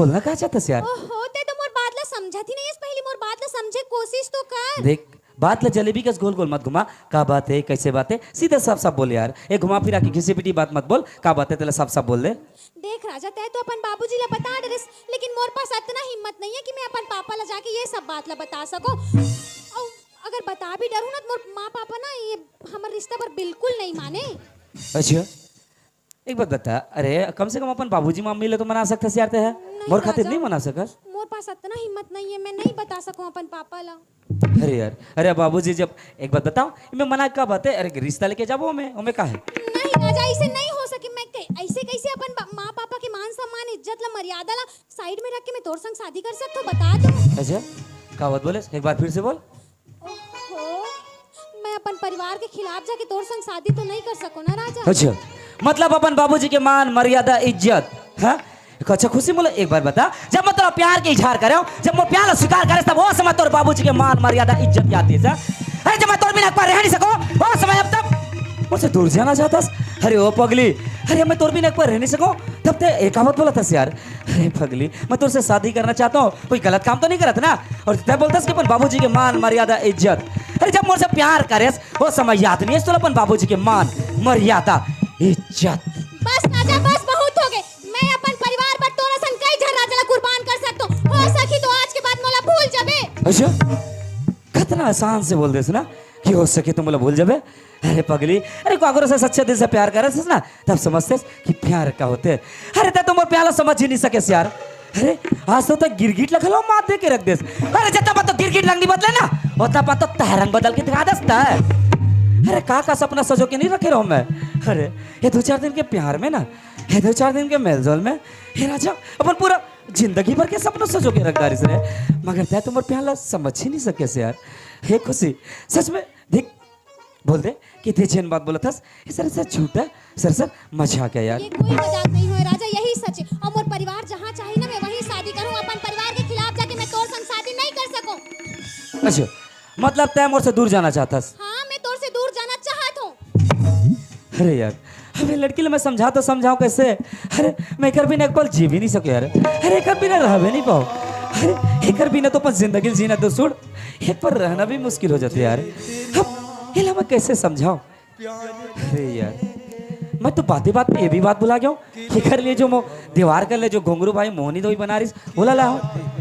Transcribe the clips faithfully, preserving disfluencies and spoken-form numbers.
बोलना का चाहत हस यार? ओहो, ते तो मोर बात ला समझत ही नहीं हस। पहली मोर बात ला समझे कोशिश तो कर। देख, बात ला जलेबी कस गोल गोल मत घुमा। का बात हे, कैसे बात हे, सीधा साफ साफ बोल यार। ए घुमा फिरा के घिसी पिटी बात मत बोल। का बात हे, तेला साफ साफ बोल दे। देख राजा, तै तो अपन बाबूजी ला बता डरेस, लेकिन मोर पास अतना हिम्मत नहीं है कि मैं अपन पापा ला जाके ये सब बात ला बता सको। अउ अगर बता भी डरूँ ना, तो मोर माँ पापा ना ये हमर रिश्ता बर बिल्कुल नहीं माने। अच्छा, एक बात बता, अरे कम से कम अपन बाबूजी मम्मी ला तो मना सकथस यार, ते है नहीं मोर खातिर राजा, नहीं मना सकस? मोर पास अतना हिम्मत नहीं है, मैं नहीं बता सकूँ अपन पापा ला। अरे यार, अरे बाबूजी जब, एक बात बताओ, मैं मना का बात है? अरे रिश्ता लेके जाबो मैं, ओमे का है? नहीं राजा, ऐसे नहीं हो सके। मैं कै-, ऐसे कैसे अपन बा-, माँ पापा के मान सम्मान, इज्जत ला, मर्यादा ला साइड में रख के मैं तोर संग शादी कर सकथों? बता तो। अच्छा, का बात बोले, एक बार फिर से बोल। ओहो, मैं अपन परिवार के खिलाफ जाके तोर संग शादी तो नहीं कर सको ना राजा। अच्छा, मतलब अपन बाबूजी के मान, मर्यादा, इज्जत, हाँ? अच्छा खुशी, मोला एक बात बता, जब मैं तोला प्यार के इजहार करेंव, जब मोर प्यार ला स्वीकार करेस, तब ओ समय तोर बाबूजी के मान, मर्यादा, इज्जत याद दिस, हाँ? अरे जब मैं तोर बिना एक पल रह नहीं सकों, ओ समय अब तब मोर से दूर जाना चाहथस। अरे ओ पगली, अरे मैं तोर बिना एक पल रह नहीं सकों, तब ते ए का बात बोलत हस यार? अरे पगली, मैं तोर से शादी करना चाहत हूँ, कोई गलत काम तो नहीं करत ना? अउ ते बोलथस कि अपन बाबूजी के मान, मर्यादा, इज्जत। अरे जब मोर से प्यार करेस, ओ समय याद नहीं हे तोला अपन बाबूजी के मान, मर्यादा, इज्जत? बस राजा, बस, बहुत होगे। मैं अपन परिवार बर तोर सन कई झन राजा ला कुर्बान कर सकथों। हो सके तो आज के बाद मोला भूल जाबे। अच्छा, कतना आसान से बोल देस ना कि हो सके तो मोला भूल जाबे। अरे पगली, अरे काकरो से सच्चे दिल से प्यार करेस ना, तब समझतेस कि प्यार का होथे। अरे ते तो मोर प्यार ला समझ ही नहीं सकेस यार। अरे आज तो ते गिरगिट ला घलो मात दे के रख देस। अरे जतना बार तो गिरगिट लंगड़ी बदले ना, ओतना बार तो तैं रंग बदल के दिखा देस ते। अरे का का सपना सजो के नहीं रखे रहूं मैं। अरे ये दो चार दिन के प्यार में ना, ये दो चार दिन के मेलजोल में, हे राजा, अपन पूरा जिंदगी भर के सपना सजो के रख डारिस रे। मगर ते तो मोर प्यार ला समझ ही नहीं सकेस यार। हे खुशी, सच में देख, बोल दे कि ते जेन बात बोलत हस, ये सरासर झूठ हे, सरासर मजाक हे यार। ये कोई मजाक नहीं होय राजा, यही सच हे। अउ मोर परिवार जहाँ चाही ना, मैं वहीं शादी करूँ। अपन परिवार के खिलाफ जाके मैं तोर संग शादी नहीं कर सकूँ। अच्छा, मतलब ते मोर से दूर जाना चाहत हस? हाँ, मैं तोर से दूर जाना चाहत हूँ। अरे यार, अब ये लड़की ला मैं समझा तो समझाऊं कैसे? अरे मैं एकर बिना एक पल जी भी नहीं सके यार। अरे एकर बिना रह भी नहीं पाओ। अरे एकर बिना तो अपन जिंदगी जीना तो छोड़, एक पल रहना भी मुश्किल हो जाथे यार। अब एला मैं कैसे समझाऊं? अरे यार, मैं तो बाते बात में ये भी बात भुला गया हूँ। एकर लिए जो मो दीवार कर ले, जो घुंगरू भाई मोहनी दोई बना रहिस, ओला लाहूं।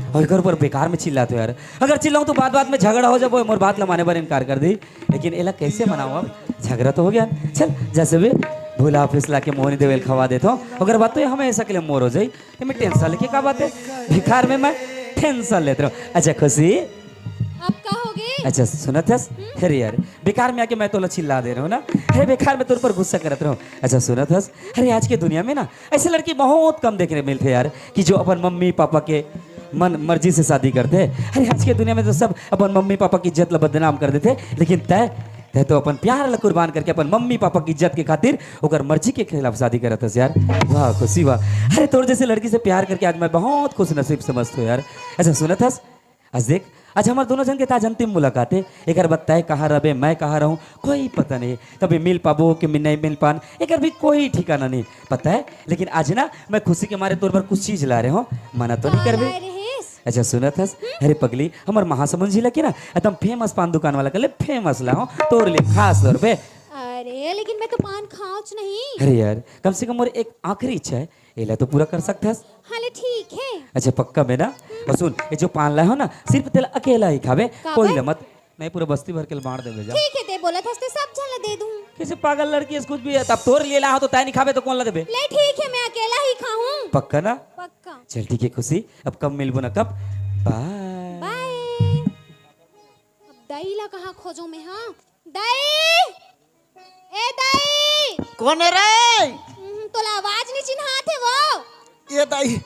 अउ एकर ऊपर बेकार में चिल्लात हंव यार। अगर चिल्लाहूं तो बात बात में झगड़ा हो जाबो, मोर बात ला माने बर इनकार कर दी। लेकिन एला कैसे मनाऊं अब? झगड़ा तो हो गया। चल, जैसे भी भुला फुसला के मोहनी देवी ल खवा देथंव। ओकर बाद तो ये हमेशा के लिए मोर हो जाही। एमे tension लेके का बात हे? बेकार में मैं tension लेत रहूं। अच्छा खुशी, अब का होगे? अच्छा सुनत हस? अरे यार, बेकार में आके मैं तोला चिल्ला दे रहूं ना। अरे बेकार में तोर पर गुस्सा करत रहूं। अच्छा सुनत हस? अरे आज के दुनिया में ना ऐसे लड़की बहुत कम देखने मिलथे यार, कि जो अपन मम्मी पापा के मन मर्जी से शादी करथे। अरे आज के दुनिया में तो सब अपन मम्मी पापा की इज्जत ला बदनाम कर देथे, लेकिन तैं, तैं तो अपन प्यार ला कुर्बान करके अपन मम्मी पापा की इज्जत के खातिर ओकर मर्जी के खिलाफ शादी करत हस यार। वाह खुशी वाह। अरे तोर जैसे लड़की से प्यार करके आज मैं बहुत खुश नसीब समझत हंव यार। अच्छा सुनत हस, आज देख, आज हमर दोनों झन के त आज अंतिम मुलाकात हे। एकर बाद तैं कहाँ रहबे, मैं कहाँ रहूं, कोई पता नहीं। कभी मिल पाबो कि नहीं मिल पान, एकर भी कोई ठिकाना नहीं, पता हे। लेकिन आज ना मैं खुशी के मारे तोर बर कुछ चीज लाय रहेंव, मना तो नहीं करबे? अच्छा सुनत हस, अरे पगली, हमर महासमुंद जिला के ना एकदम famous पान दुकान वाला कर ले, famous लाय हंव तोर लिए खास तौर पे। अरे लेकिन मैं तो पान खांवच नहीं। अरे यार, कम से कम मोर एक आखिरी इच्छा हे, एला तो पूरा कर सकत हस। हाँ ले, ठीक हे। अच्छा पक्का में ना? अउ सुन, ये जो पान लाय हंव ना, सिर्फ तेला अकेला ही खाबे, कोई ला मत। नहीं, पूरा बस्ती भर के ल बांट देबे जा। ठीक हे, तैं बोलत हस ते सब झन ला दे दूं। कैसे पागल लड़की हे, कुछ भी हे। तब तोर लिए लाय हंव तो तैं नहीं खाबे तो कोन ला देबे? ले ठीक हे, मैं अकेला ही खाहूं। पक्का ना? पक्का। चल ठीक हे खुशी, अब कब मिलबो ना कब। Bye। Bye। अब दाई ला कहाँ खोजों मैं, हाँ? दाई! ए दाई! कोन हे रे? हम्म, तोला आवाज नहीं चिन्हात हे वो। ए दाई,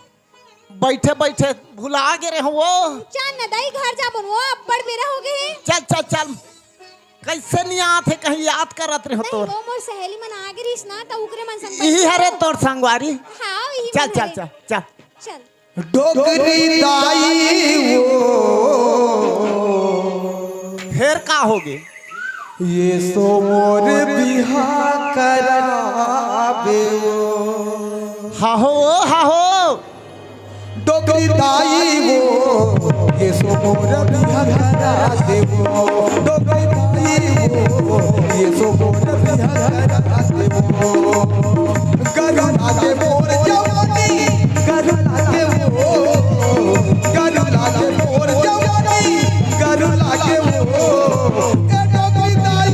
बइठे बइठे भुला गे रहेंव वो। चल ना दाई, घर जाबो न, वो अब्बड़ बेरा होगे हे। चल चल चल, कैसे नहीं आत हे, कहीं याद करत रहेंव नहीं, तोर। वो मोर सहेली मन आ गे रिहिस ना, त उकरे मन संग इही हरे तोर संगवारी। हाँ, इही चल मन चल हरे। चल चल। चल। डोकरी दाई वो। फेर का होगे? ये सो मोर बिहा कराबे वो। हाहो, हाहो। डोकरी दाई वो, ये सो मोर बिहा करा देवो। डोकरी दाई वो, ये सो मोर बिहा करा देवो। गरु लागे मोर जवानी, गरु लागे वो, गरु लागे मोर जवानी, गरु लागे वो। ए डोकरी दाई,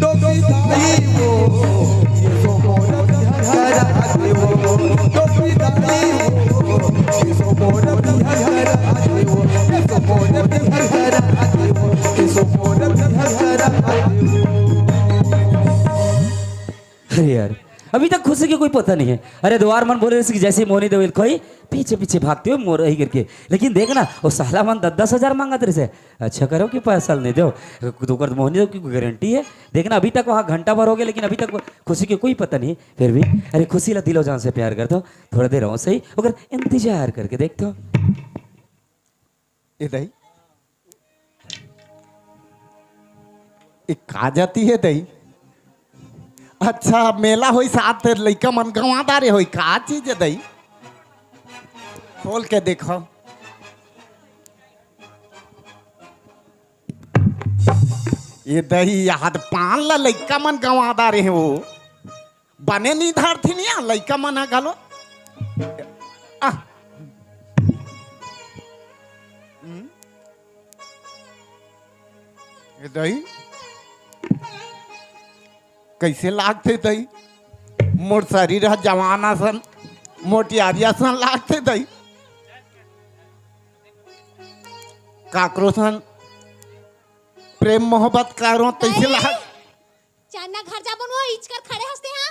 डोकरी दाई वो, ये सो मोर बिहा करा देवो। डोकरी दाई वो, ये सो मोर बिहा करा देवो। ये सो मोर बिहा करा देवो। ये सो मोर बिहा करा देवो। अरे यार, अभी तक खुशी के कोई पता नहीं है। अरे, दुवार मन बोले रहिस कि जैसे ही मोहनी देवी ल खोही, पीछे पीछे भागते हुए मोर रही करके। लेकिन देख ना, वो साला मन दस दस हजार मांगत रहिस हे। अच्छा करो कि पैसा नहीं दो, तो ओकर मोहनी देवी की गारंटी है। देख ना, अभी तक वहाँ घंटा भर हो गया, लेकिन अभी तक खुशी के कोई पता नहीं। फिर भी, अरे, खुशी ला दिलो जान से प्यार कर दो, थोड़ा देर और सही, ओकर इंतजार करके देख तो। ए दाई, ए का जाती है दाई? अच्छा, मेला होई साथ, लइका मन गंवा डारे होई, का चीज है दाई? खोल के देखो। ए दाई, याद पान ला लइका मन गंवा डारे हैं वो। बने नहीं धरथिन या लइका मन ह घलो। आ। हम्म। ए दाई, कइसे लागथे दाई? मोर शरीर ह जवान असन, मोटियारी असन लागथे दाई। काकरो सन प्रेम मोहब्बत करो तइसे लाग। चन्ना घर जाबो न, वो इचकर खड़े हंसते हैं।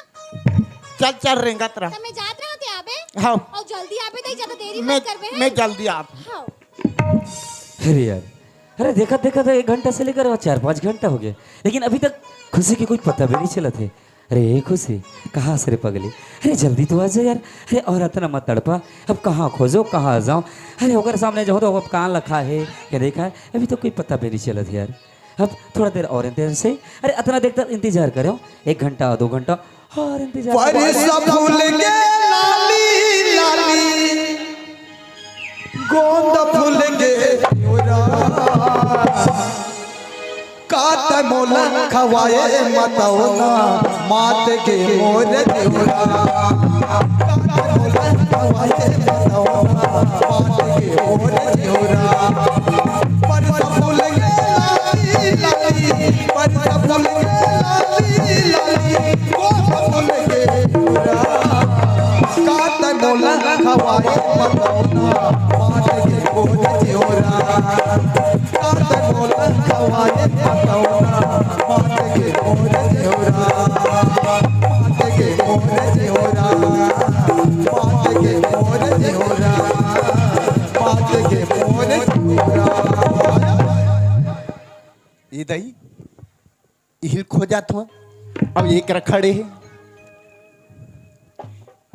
चल, चल, रेंगत रह। त मैं जात रहा थे आबे। हाँ। और जल्दी आबे, तई ज्यादा देरी मैं, मत करबे, मैं हैं? जल्दी आत। हाँ। अरे यार, अरे देखत देखत एक घंटा से लेकर चार पाँच घंटा हो गया, लेकिन अभी तक खुशी के कोई पता भी नहीं चलत हे। अरे ए खुशी, कहाँ से रे पगली? अरे जल्दी तो आ जा यार। अरे और अतना मत तड़पा, अब कहाँ खोजो, कहाँ जाओ? अरे ओकर सामने जो हो तो अब कान लखा है, क्या देखा है, अभी तो कोई पता भी नहीं चलत हे यार। अब थोड़ा देर और इंतजार से, अरे अतना देर तक इंतजार करो, एक घंटा, दो घंटा और इंतजार करो। फरसा फूल के लाली लाली, गोंद फूल के भ्योरा, कात मोला खवाए मतौना, मात के मोर देवरा। कात मोला खवाए मतौना, मात के मोर देवरा। परसा फूल के लाली लाली, परसा फूल के लाली लाली, गोंद फूल के भ्योरा। कात मोला खवाए मतौना, मात के मोर देवरा। कात मोला खवाए मतौना, मात के मोर देवरा। मात के मोर देवरा। मात के मोर देवरा। मात के मोर देवरा। ए दाई, इहिल खोजत हो। अब एक रखड़े हे।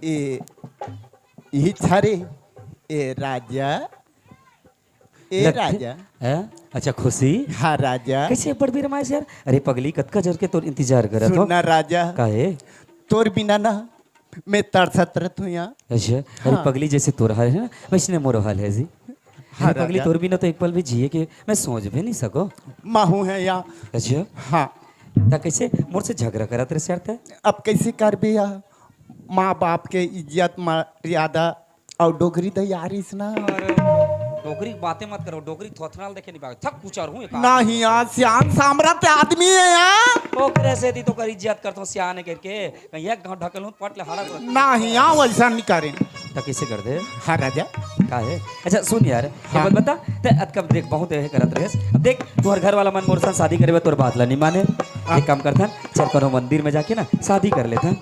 ए, इही छारे। ए राजा। ए लट्ठे? राजा। हैं? अच्छा, खुशी? हाँ, राजा। कइसे बड़ बिरमाइस यार? अरे पगली, कतका जर के तोर इंतजार करत हो। सुन ना राजा। काहे? तोर बिना ना मैं तरसत रहत हूँ यहाँ। अच्छा, अरे हाँ। पगली, जैसे तोर हाल है ना, वैसने मोरो हाल है जी। हाँ, अरे पगली, राजा। तोर बिना तो एक पल भी जिए के मैं सोच भी नहीं सको। महू है यहाँ। अच्छा। हाँ। त कइसे मोर से झगरा करत रहे यार तैं? अब कइसे करबे यार? माँ बाप के इज्जत मर्यादा अउ डोकरी दई आरिस ना। अरे, डोकरी के बातें मत करो, डोकरी थोथना ल देखे नहीं पावे। थक कुचर हूँ एक आदमी। नहीं यार, सियान सामरथ आदमी है यार। ओकरे सेती तो कर इज्जत करत हूँ सियान करके। कहीं एक घाव ढकेलूँ, पट ले हड़क। नहीं यार, वैसा नहीं करे। त कइसे कर दे? हाँ राजा। का है? अच्छा सुन यार, एक हाँ। बात बता, तैं अतका देख बहुत है करत रहेस। अब देख, तोहर घर वाला मन मोर संग शादी करे बर तोर बात ला नहीं माने। हाँ। एक काम करथन, चल कोनो मंदिर में जाके ना शादी कर लेथन।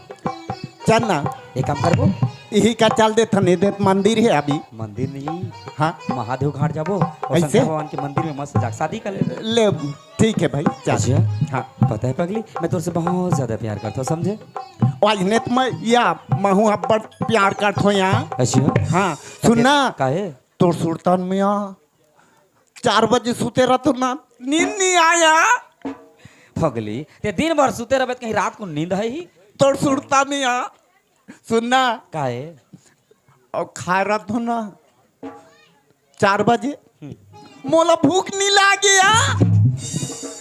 चल ना। एक काम करबो। इही का चल देथन, ए दे मंदिर है अभी। मंदिर नहीं। हाँ। महादेव घाट जाबो और कइसे? शंकर भगवान के मंदिर में मस्त जाके शादी कर लेबो। ले, ठीक है भाई, चल। अच्छा। हाँ। पता है पगली, मैं तोर से बहुत ज्यादा प्यार करता हूँ, समझे? वइसने त मैं या महू अब्बड़ प्यार करत हूँ यार। अच्छा। हाँ, सुन ना। काहे? तोर सुरता में यार चार बजे सुते रहत हूँ ना, नींद नहीं आया। पगली, तैं दिन भर सुते रहबे त कहीं रात को नींद है ही? तोर सुरता में यार सुन ना। का है? अउ खाय रहिथों ना चार बजे, मोला भूख नइ लागे यार।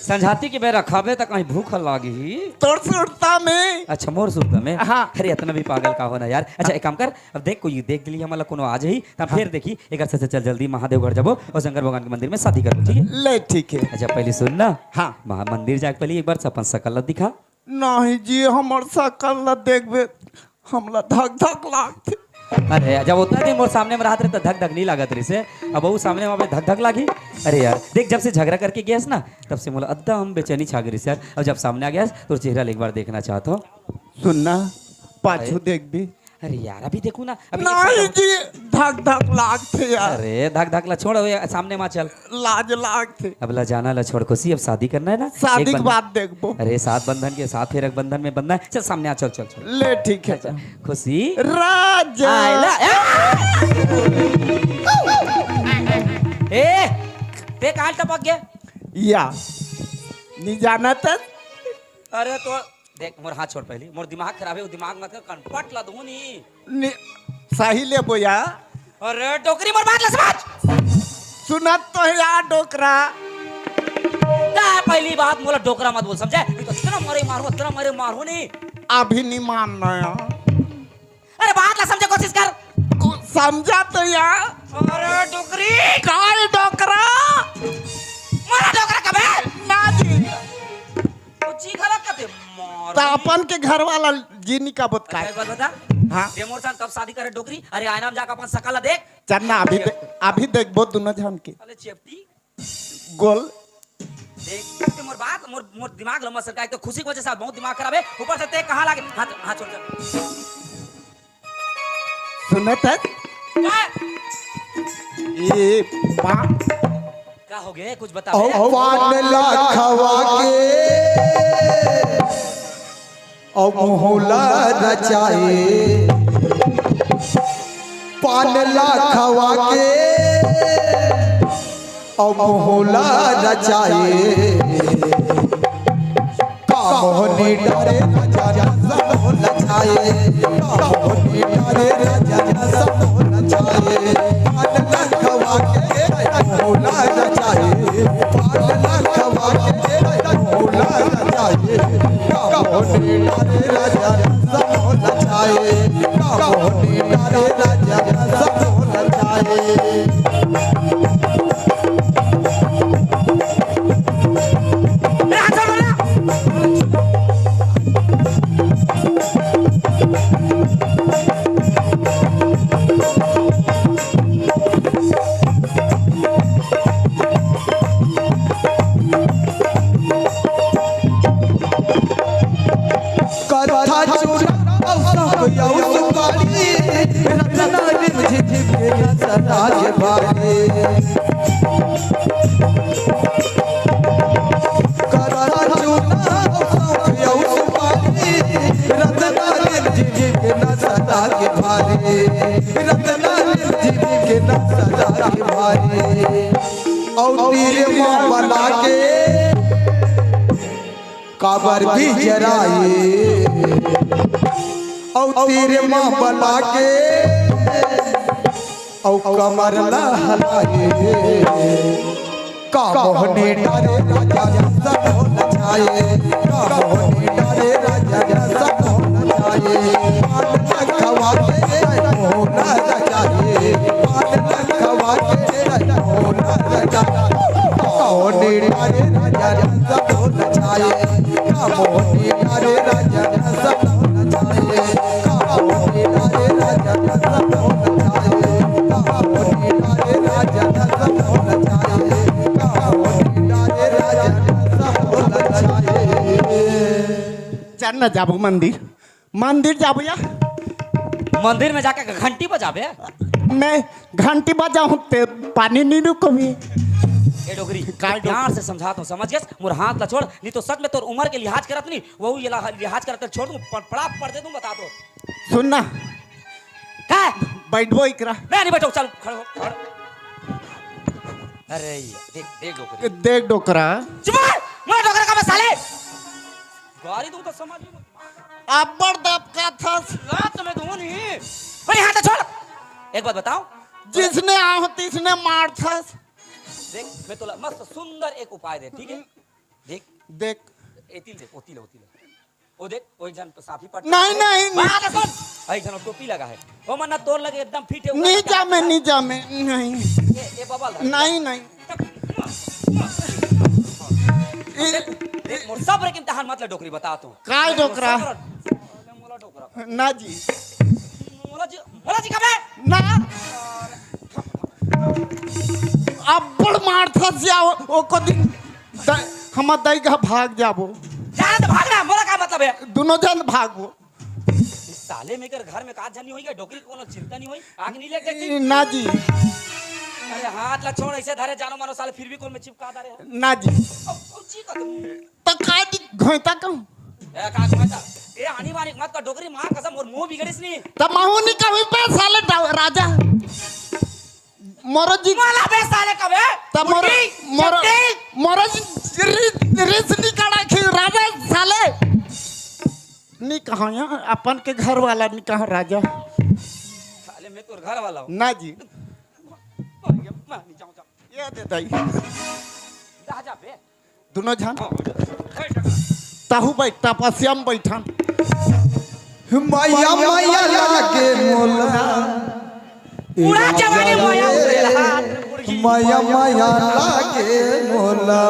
संझाती के बेरा खाबे त कहीं भूख लागही। तोर सुरता में। अच्छा, मोर सुरता में? हाँ। अरे, अतना भी पागल का होना यार। अच्छा, एक काम कर, अब देख, कोई देख लिही हमला, कोनो आ जाही, त फेर देखी। एक से चल, जल्दी महादेव घर जाबो अउ शंकर भगवान के मंदिर में शादी करबो, ठीक है? ले, ठीक है। अच्छा, पहली सुन ना। हाँ। महा-, मंदिर जाके पहली एक बार अपन सकल ला दिखा। नहीं जी, हमर सकल ला देखबे, हमला धक धक लागथे। अरे, जब ओतना दिन मोर सामने में रहत रहे, त धक धक नइ लागत रहिसे। अब वो सामने में धक धक लागही। अरे यार, देख, जब से झगड़ा करके गेस ना, तब से मोला एकदम बेचैनी छा गे रहिसे यार। अब जब सामने आ गेस, तोर चेहरा ला एक बार देखना चाहत हों। सुन ना, पाछू अरे। देखबे। अरे यार, अभी देखहूं ना, अभी नहीं जी, धक धक लागथे यार। अरे, धक धक ला छोड़, ओए, सामने मा चल। लाज लागथे। अब लजाना ला छोड़ खुशी, अब शादी करना है ना? शादी के बाद देखबो। अरे, सात बंधन के साथ फिर एक बंधन में बंधना है। चल सामने आ, चल, चल, चल। ले, ठीक है। अच्छा, खुशी। राजा। आय ला, ए! ए, ते कहाँ टपक गया? या, नहीं जाना था। अरे तो देख, मोर हाथ छोड़ पहली, मोर दिमाग खराब है, वो दिमाग मत कर, कनपट ला दूं नी। नि-, सही लेबो या। अरे डोकरी, मोर बात ला समझ। सुनत तो है यार डोकरा। का पहली बात मोला डोकरा मत बोल, समझे? नहीं तो इतना मारे मारो, इतना मारे मारो नी। अभी नहीं मानना यार। अरे बात ला समझे कोशिश कर। को-, समझा तो यार। अरे डोकरी। काय डोकरा? मोला डोकरा कबे? ना जी। तो जी घला कते मार। त अपन के घर वाला जी निकाबत अच्छा, काय? एक बात बता। हाँ। ते मोर संग कब शादी करे डोकरी? अरे आईना में जाके अपन सकल ला देख। चल ना, अभी दे-, अभी देखबो दुनो झन के। अरे चेपटी। गोल। देख, ते मोर बात, मोर, मोर दिमाग लम्बा सरका, एक तो खुशी के वजह से आज बहुत दिमाग खराब है, ऊपर से ते कहाँ लागे? हाथ, हाथ छोड़, छोड़। सुनत है? का? ये पा- का हो गए? कुछ बता ओ बे। पान ला खवा के, ओ मुहला रचाए। पान ला खवा के, ओ मुहला रचाए। का मोहनी डारे राजा नसा मोहला छाए, का मोहनी डारे राजा नसा मोहला छाए। पान लखवा के मोहला रचाए, पान लखवा के मोहला रचाए। का मोहनी डारे राजा नसा मोहला छाए, का मोहनी डारे राजा नसा मोहला छाए। कत्था चूड़ा अउ सब अउ सुपारी, रत्ना रिमझिम के नसरा के बारी। कत्था चूड़ा अउ सब अउ सुपारी, रत्ना रिमझिम के नसरा के बारी। रत्ना रिमझिम के नसरा के बारी। अउ तीर मा बला के काबर भी जराए, अउ तीर मा बला के, अउ कमर लहराए। का मोहनी डारे राजा सब हो नचाए, का मोहनी डारे राजा सब हो नचाए। पान लखवा के मोहना रचाए, पान लखवा के मोहना रचाए। का मोहनी डारे राजा सब हो नचाए। चल न जाबो मंदिर, मंदिर जाबो या। मंदिर में जाके घंटी बजाबे। मैं घंटी बजाऊं ते पानी नहीं रुकबी। ए डोकरी, काय डोकरी? प्यार से समझाता हूँ, समझ गेस? मोर हाथ ला छोड़, नहीं तो सच में तोर उम्र के लिहाज करत नहीं, वो ये ला-, लिहाज करत छोड़ दूं, प-, पड़ा पड़ दे दूं, बता दो। सुन ना। का? बैठबो इकरा। मैं नहीं बैठो, चल, खड़ो हो, खड़ो। अरे ये, देख, देख डोकरी। देख डोकरा। चुप रह! मैं डोकरा का मैं साले। गाली दूं तो समझ में अब्बड़ दबकाथस। लात में दूं नहीं। अरे हाथ छोड़। एक बात बताओ। जिसने आंव तिसने मारथस। देख, मैं तोला मस्त सुंदर एक उपाय दे, ठीक है? देख। देख। एती ले, ओती ले, ओती ले। ओ देख, ओ एक झन साथी पट नहीं, नहीं। बात सुन। एक झन टोपी लगा है। ओ मन ना तोर लगे एकदम फिट है, नहीं जामे, नहीं जामे, नहीं। ये, ये बबल है। नहीं, नहीं। ए, देख, मोर सब्र के इम्तिहान मत ले डोकरी, बता तू। काय डोकरा? मोला डोकरा। ना जी। मोला जी, मोला जी कबे? ना। अब्बड़ मारथस या ओ, ओको दिन द-, हमर दई घर भाग जाबो। जान भागना, मोला का मतलब है? दोनों झन भागबो। साले में कर घर में का झन नहीं होई, डोकरी कोनो चिंता नहीं होई, आग नहीं लग जाती। ना जी। अरे हाथ ला छोड़, ऐसे धरे जानो मानो साले, फिर भी कौन में चिपका दे रहे हैं? ना जी। अब, अब जी का तुम। त का जी घोंटा कहूं? ए, का घोंटा? ए, आनी बानी मत का डोकरी मार कसम, और मुंह बिगड़िस नहीं। त महू नहीं कहूं पे साले डा-, राजा। मोरो जी। मोला बे साले कबे? त मोरो, मुर्गी, मोरो, चट्टी। मोरो जी, रि-, रिस नहीं कड़ा खी राजा साले। नहीं कहा यार, अपन के घर वाला नहीं कहा राजा। साले मैं तोर घर वाला हूँ। ना जी। मार गया, मार नहीं जाऊँ, जाऊँ। ये दे दई। जा, जा बे। दोनों झन। हाँ, हो जा। बैठ जा। ताहू बैठ, तपस्या में बैठन। माया माया लागे मोला। पूरा जवानी माया उड़ेला। माया माया लागे मोला।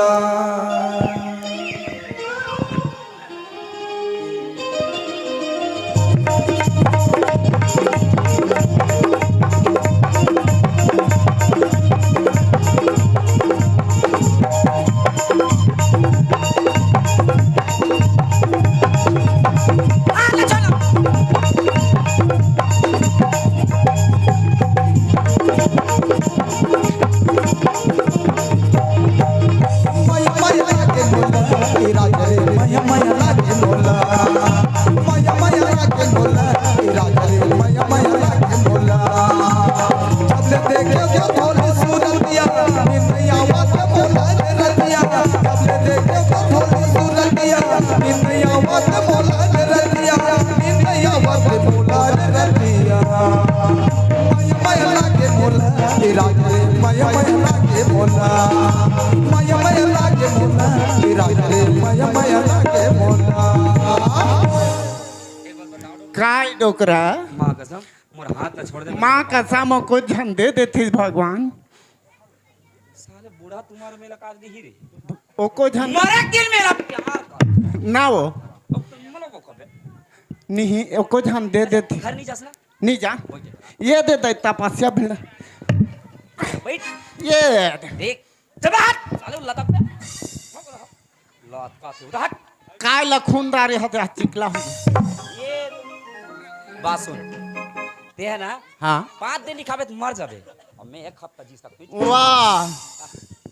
माया माया लागे मोला, ए राजा रे, माया माया लागे मोला। माया माया लागे मोला, ए राजा रे, माया माया लागे मोला। जब ले देखे वो भोली सूरतिया, निंदिया आवत मोला रे रतिया। जब ले देखे वो भोली सूरतिया, निंदिया आवत मोला रे रतिया। निंदिया आवत मोला रे रतिया। माया माया लागे मोला, ए राजा रे, माया माया लागे मोला। माया माया लागे मोला, ए राजा रे, माया माया लागे मोला। काय डोकरा? माँ कसम, मोर हाथ ला छोड़ दे। माँ कसम, ओको झन दे देथिस भगवान। साले बूढ़ा तुम्हारे मेला काट दी ही रे। ओको झन मरे दिन मेरा प्यार का। ना वो। अब तो मनो को कबे। नहीं, ओको झन दे देथिस। घर नहीं जास ना? नहीं जा। ओके। ये दे दे तपस्या भिड़ा। बैठ। ये दे। देख। चल हट। साले लता पे। लत का से उधर हट। काय ला खून दारे हते चिकला हो। ये बात सुन। ते है ना? हाँ। पाँच दिन नहीं खाबे तो मर जाबे। और मैं एक हफ्ता जी सकती। वाह।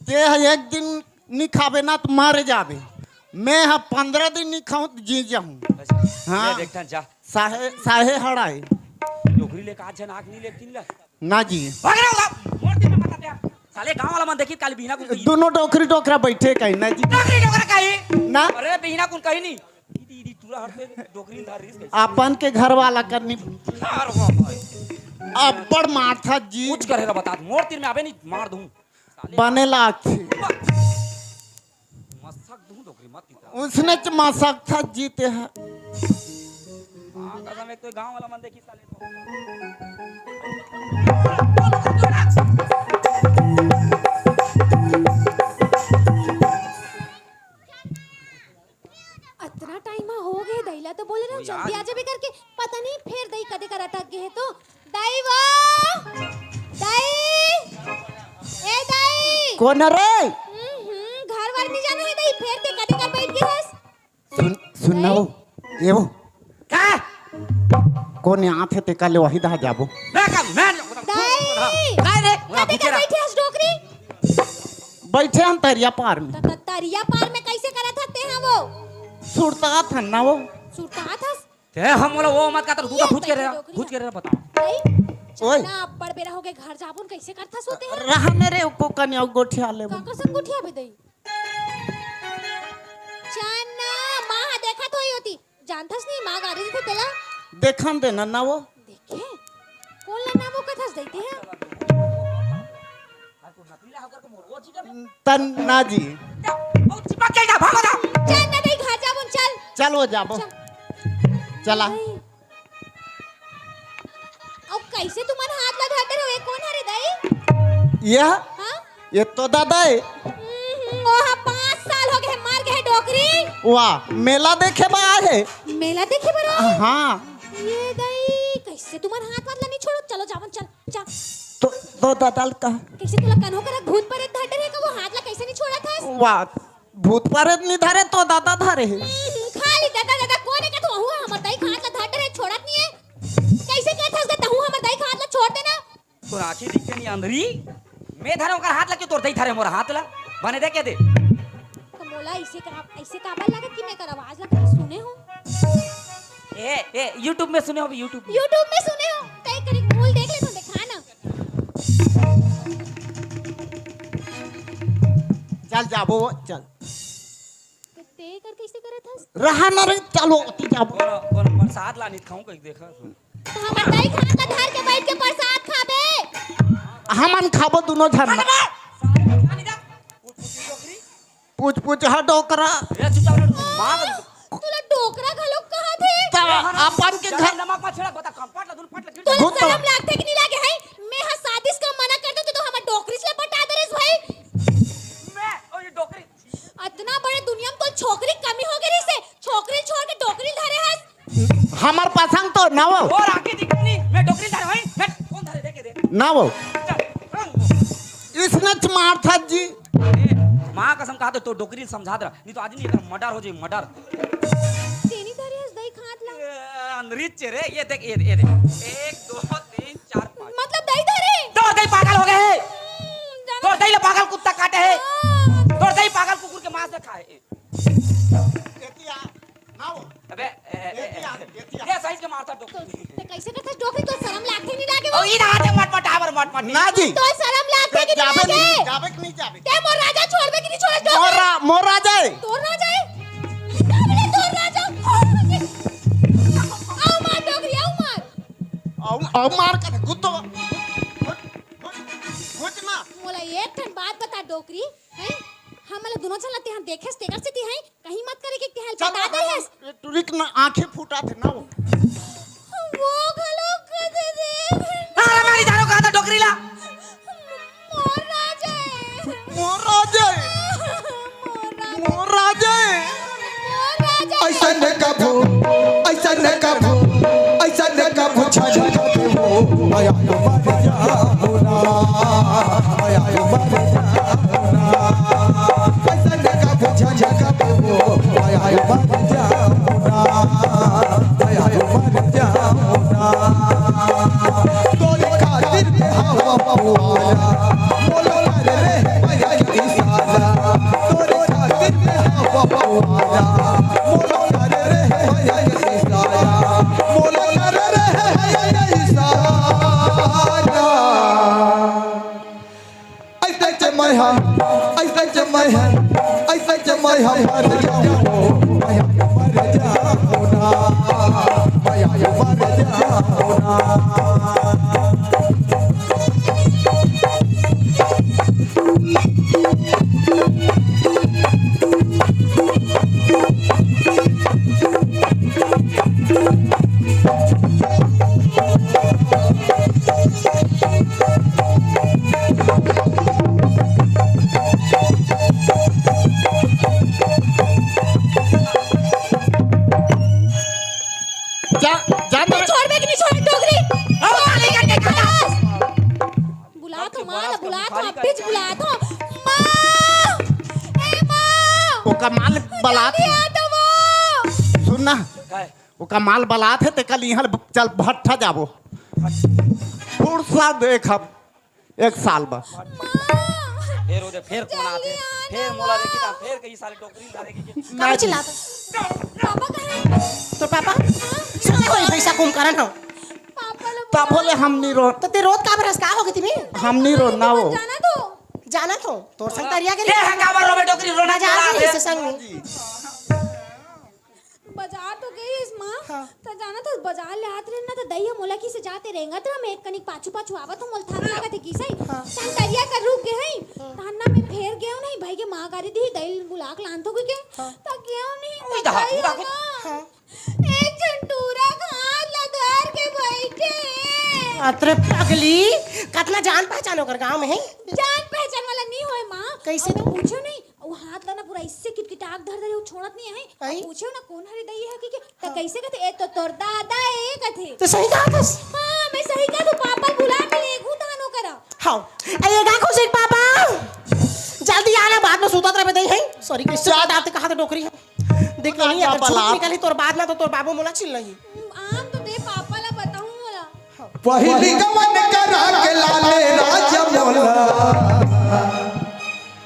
ते है एक दिन नहीं खाबे ना तो मर जाबे। मैं हा पंद्रह दिन नहीं खाऊं तो जी जाऊं। अच्छा। हाँ। ले देख ठन जा। साहे, साहे हड़ाए। डोकरी ले का झन आँख नहीं ले तीन ला। ना जी। भाग रहा हूँ, मोड़ दिन में बता दे। साले गांव वाला मन देखी काली बिहना कुन कही। दोनों डोकरी डोकरा बैठे कहीं ना जी। डोकरी डोकरा कही। ना। अरे बिहना कुन कही नहीं। दीदी, दीदी, तूरा हटते डोकरी धार रही है। अपन के घर वाला करनी। यार वाह भाई। अब्बड़ मारथा जी। कुछ करे ला बता, मोड़ तीर में आबे नहीं मार दूं। साले बने लागथे। मसक दूं डोकरी मत पीता। उसने च मसक था जीते हैं। हाँ, कसम एक तो गांव वाला मन देखी साले तो। अतना टाइम हो गए, दई ला तो बोले रहो, ओ यार। जल्दी आ जाबे करके, पता नहीं फेर दई कदे कर अटक गए है तो। दई वो, दई, ए दई। कोन रे? हम्म, हम्म, घर वर नहीं जाना है दई, फेर ते कदे कर बैठ गए हस? सुन, सुन ना वो, ये वो। का? कोन यहाँ थे ते कल वही दहा जाबो। मैं का, मैं दई। काय रे? कदे कर बैठे हस डोकरी? बैठे हम तरिया पार में। त, त, तरिया पार में कैसे करत हते हैं वो? सुरतात हन ना वो। सुरतात हस? ते हम बोला वो मत का, तर तू का ये भूत के रहा, डोकरी भूत के रहा बता। भाई, ओए। ना अब्बड़ बेरा हो गए, घर जाबुन कैसे करथस होते हैं? रहा मेरे को कन्या गोठिया ले। का कसम गोठिया बे दई? चन्ना, माँ देखत होई होती। जानथस नहीं, माँ गारी देथे तेला। देखन दे ना, ना वो। देखे? कोन ला ना वो कथस देते हैं? तन ना जी। चिपक के जा, भागो ना। चल ना, दई घर जाबो, चल। चल वो जाबो। चल। चला। दई। अब कैसे तुमन हाथ ला धर रहे हो? ये कोन हरे दई? ये? हाँ? ये तो दादा है। हम्म, ओहा पाँच साल हो गए, मर गए डोकरी। वाह, मेला देखे बा आए है। मेला देखे बर आए? हाँ। ये दई, कैसे तुमन हाथ वाथ ला नहीं छोड़ो? चलो जावन, चल, जा। तो, तो दादा का? कैसे तुला कन्हो करा भूत प्रेत धर डरे का, वो हाथ ला कैसे नहीं छोड़ा था? वाह, भूत प्रेत नहीं धरे तो दादा धरे है। हम्म, खाली दादा, दादा कोन है का तू? हुआ हमर दई का हाथ ला धर डरे, छोड़त नहीं है। कैसे कहत हस गा तहूँ हमर दई का हाथ ला छोड़ देना? तोर आँखी दिखते नहीं अंधरी? मैं धरे ओकर हाथ ला कि तोर दई धरे मोर हाथ ला? बने दे के दे। तो मोला ऐसे का, ऐसे काबर लगत कि मैं एकर आवाज ला कहीं सुने हूँ? ए, ए, YouTube में सुने हो, YouTube में। YouTube में सुने हो? तय करी मूल देख ले तो दिखा ना। चल जाबो, चल। ते कर कैसे करत हस? रहा ना रे, चलो, ओती जाबो। कोनो, कोनो प्रसाद ला नहीं खाऊं कहीं देखा। तो हमर दई खाना धर के बैठ के प्रसाद खाबे। हमन खाबो दोनों झन। पूछ पूछ हा डोकरा। ए, चुपचाप रह। मार। तुला डोकरा घलो कहा थे? तब अपन के घर नमक मत छिड़क, बता, कम पट ला, दूर पट ला, गिर तोला घुट तो शरम लागथे कि नहीं लागे है? मैं हा शादी से मना कर दो तो, तो हमर डोकरी से पटा दे रे भाई। मैं, ओ ये डोकरी। अतना बड़े दुनिया में तो छोकरी कमी हो गई से, छोकरी छोड़ के डोकरी धरे हस। हमर पसंद तो ना वो। और आके दिखत नहीं, मैं डोकरी धरे हई, मैं कौन धरे देखे दे। ना वो। चल, हाँ। इसने मार था जी। ए, माँ कसम कहा तो, तो डोकरी समझा दे, नहीं तो आज नहीं एकर मर्डर हो जाए, मर्डर। तेनी धरे हस दई खात ला। ए, अंदरी चेरे, ये देख, ये, ये देख। एक, दो, तीन, चार, पाँच। मतलब दई धरे? तो दई पागल हो गए है। हम्म, जाना तो दई ले पागल कुत्ता काटे है। हाँ। तो दई पागल कुकुर के मांस खाए। एतिया, ना वो। अबे, ए, ए, ए, एतिया, ए, एतिया। ये साइज के मारता डोकरी। तो, तो कैसे करता डोकरी? तो शर्म लागथे नहीं लागे वो? ओ, ई ना आते मट मट आवर मट मट। ना जी। तो शर्म लागथे कि नहीं जाबे लागे? नहीं, जाबे कि नहीं जाबे? ते मोर राजा छोड़बे कि नहीं छोड़े मोर डोकरी? रा-, मोर राजा है। तोर राजा है? क्या बोले तोर राजा? आओ मार डोकरी, आओ मार। आओ, आओ मार कर, गुत्तो, गुत, गुत, गुत ना। मोला एक ठन बात बता डोकरी, हैं? हमन ला दोनों झन ला तेहा देखेस, तेकर से तिहाई कहीं मत करे के तेहा चल, बता दे हस। ये टुरी के ना आंखें फूटा थे ना वो। वो घलो कदे दे। अरे मारी दारू कहा था डोकरी ला। मोर राजा है। मोर राजा है। मोर राजा। मोर राजा है। मोर राजा है। ऐसन कभू, ऐसन कभू, ऐसन कभू छल कभू। आया तो मर जाओ ना। आया तो मर जाओ ना। ऐसन कभू छल कभू। आया तो मर जाओ ना। आया तो मर जाओ ना। तोरे खातिर में हवा पुआला, मोला करे रे भैया के इशारा। तोरे खातिर में हवा पुआला, मोला करे रे भैया के इशारा। मोला करे रे भैया के इशारा। ऐसे जमय हा, ऐसे जमय हा, ऐसे जमय हा, मर जाओ, मर जाओ ना, मर जाओ ना। जा, जा, तू छोड़बे कि नहीं छोड़े डोकरी? अब गाली करके खा। बुलात हो माँ, बुलात हो, अभी बुलात हो। माँ! ए माँ! ओका माल बलात। जल्दी आ तो वो। सुन ना, काय? ओका माल बलात है, ते कल यहाँ चल भट्ठा जाबो। फुर्सा देख अब, एक साल बा। माँ! फिर ओदे, फिर कौन आते? जल्दी आ फिर ना मोला माँ। देखी ना, फिर कहीं साले डोकरी डालेगी। काबर चिल्लात हो? पापा कहाँ है? तोर पापा? हाँ? सुन कोई पैसा कम करन हो। पापा लोग तब बोले हम नहीं रो। तो ते रोत काबर हस, का हो गई तिमी? हम नहीं रो ना वो। जाना तो। जाना तो। तोर संग तरिया के ते हंगामा रोबे डोकरी रोना ना जाना चला तो दे। इसे संग नहीं। बाजार तो गई रहिस माँ। हाँ। त जानत हस, बाजार ले आत रहेन ना, त दई ह मोला किसे जाते रेंगत रहा, मैं एक कनिक पाछू पाछू आवत हूँ, मोला थक लागत हे किसे। हाँ। तहन तरिया कर रुक गे हई। हाँ। तहन ना मैं फेर गेव नहीं, भाई के माँ गारी दी, दई बुला के लानथो कहिके। हाँ। त गेव नहीं, ओए त दहा, दई दहा। ह ना। हाँ। एक झन टूरा घास ला धर के बइठे। अतरे पगली, कतना जान पहचान ओकर गाँव में हे? जान पहचान वाला नहीं होय माँ। कैसे अउ तो? पूछो नहीं, वो हाथ ला ना पूरा इससे किटकिटाक धर धरे, वो छोड़त नहीं है। आई? पूछो ना कौन हरे दई है कि, कि त हाँ। कैसे कथे, "ए तो तोर दादा ए," कथे। तो सही कहा थस। हाँ, मैं सही कहा, तो पापा बुला के ले गू तानो करा। हाँ, ए गा खुशी पापा, जल्दी आना, बाद में सुतत रहे दई है। सॉरी, कैसे जा। दाते कहा तो डोकरी है। देख लो, नहीं, अगर पापा झूठ लात। निकली तोर बाद ना, तो तोर बाबू मोला चिल्लाई। आन तो दे, पापा ला बताऊं मोला। पहिली गमन करा के लाने राजा मोला।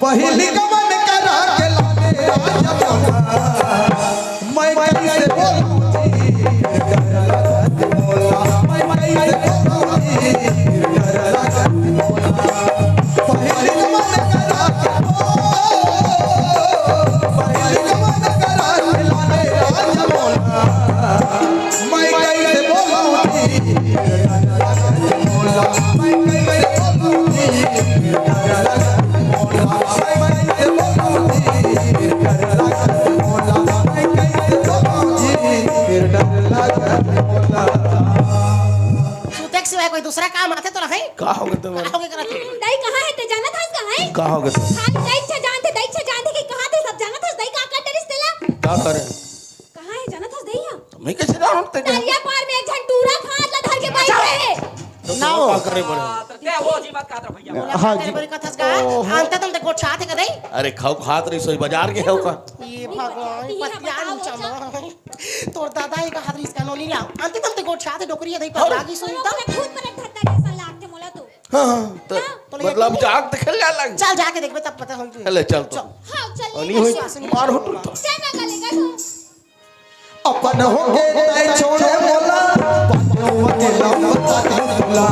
पहिली गमन करा के लाने राजा मोला। मैं कैसे बोलूं जी, डर लगत मोला। मैं कैसे बोलूं जी, डर लगत मोला। पहिली गमन करा के, ओ, पहिली गमन करा के लाने राजा मोला। मैं कैसे बोलूं जी, सुते के सिवाय कोई दूसरा काम आथे तो रहे? का हो गए तुम्हारे? का हो गए करत हे? दाई कहाँ है? ते जानत हस कहाँ है? का हो गए तुम? हाँ, दाई अच्छा जानथे, दाई अच्छा जानथे कि कहाँ थे सब जानत हस, दाई का कर डरिस तेला? का करे? कहाँ है जानत हस दई हा? मैं कैसे जानूं ते? दरिया पार में एक झन टूरा घास ला धर के बैठे हे। तो ना हो। का करे बड़े? ते वो जी बात कहत रहा भैया। हाँ जी। तेरे बड़ी कथस का, ओहो। अंत तुम ते गोठियाथे का दई? अरे खाऊ खात रही सोई बाजार के हो का? ये भगवान, पतिया नीचा मार। तोर दादा ही कहा रही इसका नोनी ला। अंत तुम ते गोठियाथे डोकरी दई पर और? लागी सुन तो। खुद पर धक्का जैसा लागथे मोला तो। हाँ, हाँ, तो ना, तो ले मतलब जाके जाग देखे जा लग। चल जाके देखबे तब पता होई। ले चल तो। चल। हाँ, चल, अनी ले होई चल। मार हो तो। चल ना गले का तो। अपन होके तै छोड़े मोला, पाछू अकेला बता दे तोला।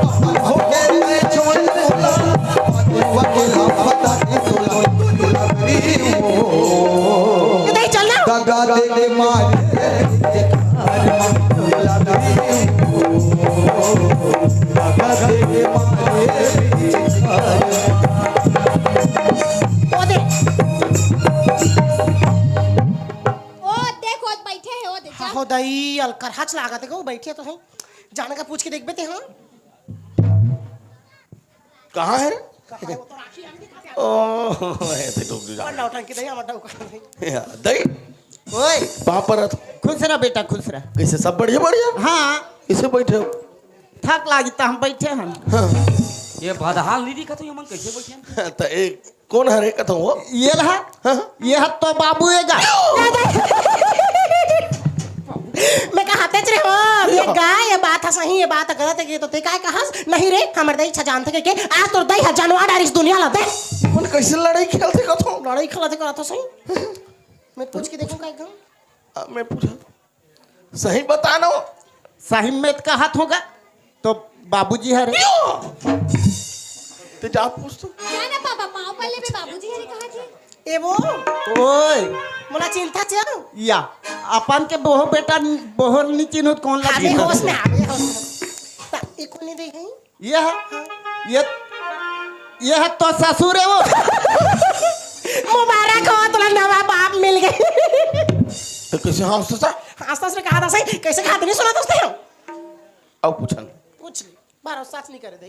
अपन होके तै छोड़े मोला, पाछू अकेला बता दे तोला। दुलरी हो। ए, दाई, चल ना। दगा दे के मारे, दुलरी हो। दगा दे के मारे, ओ दे। ओ, देख, ओ बइठे हे, ओ दे, जा। हाँ, हो दई, अलकरहच लागत हे, ओ बइठे तो हे। जाने का पूछ के देखबे ते, हाँ? कहाँ है रे? कहाँ है? वो तो राखी आंटी खाते हैं। ओ, ऐसे डोकरी जा। नौटंकी दई, हमर डौका दई। या, दई। ओए। पापा रथ। खुश रह बेटा, खुश रह। कैसे सब बढ़िया, बढ़िया? हाँ। कैसे बैठे हो? थक लागी त हम बैठे हन। हाँ। ये बदहाल नहीं दिखत हो, ये मन कैसे बैठे हैं? त एक कोन हरे कथों वो? ये रहा। हाँ। ये ह तो बाबू एगा। मैं कहा तेच रे हो, ये गा, ये बात ह सही, ये बात गलत हे, ये तो ते काय कहस? नहीं रे, हमर दई अच्छा जानथे के, के आज तोर दई ह जानवा डारिस दुनिया ला दे। मन कैसे लड़ाई खेलथे कथों? लड़ाई खेलथे करत ह सही। मैं पूछ के देखूं का एकदम। अब मैं पूछा। सही बता ना वो। सही में कहत होगा तो बाबूजी हरे। यो! ते जा पूछ तो। जा ना पापा, पाँव पर लेबे, बाबूजी हरे कहा थे। ए वो, ओए। मोला चिंता च। या, अपन के बोहो बेटा, बोहो नी चिन्हत कौन ला अभी चिन्हत होश हो? में आवे, होश में। ता, ई कोनी दे है? ये है, ये, ये है तो ससुर है वो। मुबारक हो, तोला नवा बाप मिल गए। तो कैसे हंसता? हंसता से कहा था सही, कैसे कहा था, नहीं सुना था उसने? अब पूछन। पूछ ले, भरोसा नहीं करे दे।